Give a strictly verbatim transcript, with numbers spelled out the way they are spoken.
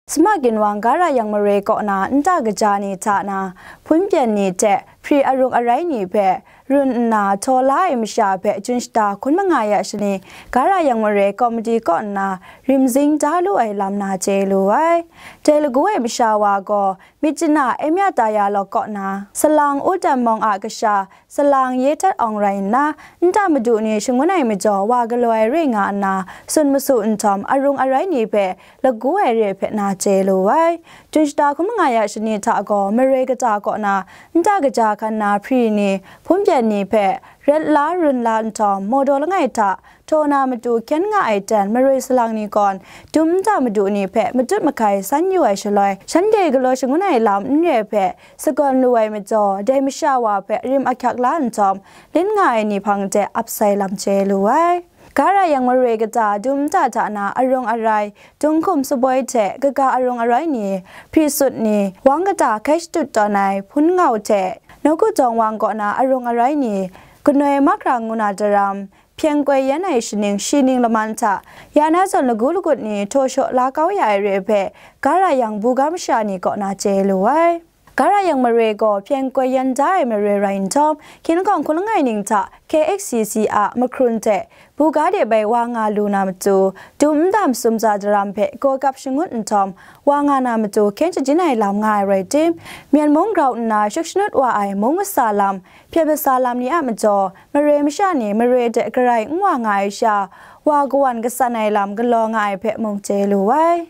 Sma ginwang Gara Yang Mare kaw na nta kaja ni hta na hpun byen ni hte hpri arung arai ni hpe run nna htaw la ai masha hpe Jun shata hkun manga ya shani Gara Yang Mare Komiti kaw nna rimzing da lu ai lam na chye lu ai. Dai lagu ai masha wa gaw Myitkyina Emya Taya Lawk kaw na salang U Tam Mawng a kasha salang Ye Htat Awng rai nna, nta madu ni shangun ai majaw wa galaw ai re nga nna, tsun masu nhtawm arung arai ni hpe lagu ai re hpe na chye lu ai. Jun shata hkun manga ya shani hta gaw mare kata kaw na nta kaja hkan na hpri ni, hpun byen ni hpe rat la run la nhtawm, mawdaw langai hta htaw na matu hkyen nga ai ten mare salang ni gawn dum nta madu ni hpe matut mahkai san yu ai shaloi, shanhte galaw shangun ai lam n re hpe sagawn lu ai majaw, dai masha wa hpe rim ahkyak la nhtawm, lit nga ai ni hpang de ap sai lam chye lu ai. Gara Yang Mare kata dum nta hta na arung arai, dunghkum saboi hte kaga arung arai ni, hpri sut ni, wang kata hkai shatut tawn ai hpun ngau hte, nawku tawng wang kaw na arung arai ni, kanoi mahkra ngu na daram, hpyen koi yan ai shaning shi ning laman hta, ya na zawn lagu lagut ni htaw shaw la kau ya ai re hpe, Gara Yang buga masha ni kaw na chye lu ai. Gara Yang Mare gaw hpyen koi yan da ai mare rai nhtawm, hkying hkawng hkun langai ning hta K H C C a mahkrun hte buga de bai wa nga lu na matu, dum nta masum tsa daram hpe gaw kap shangut nhtawm, wa nga na matu hkyen shajin ai lam nga ai rai tim, Myen mung grau nna shut shanut wa ai mung masa lam, hpyen masa lam ni a majaw, mare masha ni mare de garai n wa nga ai sha, wa kawan kasan ai lam galaw nga ai hpe mung chye lu ai.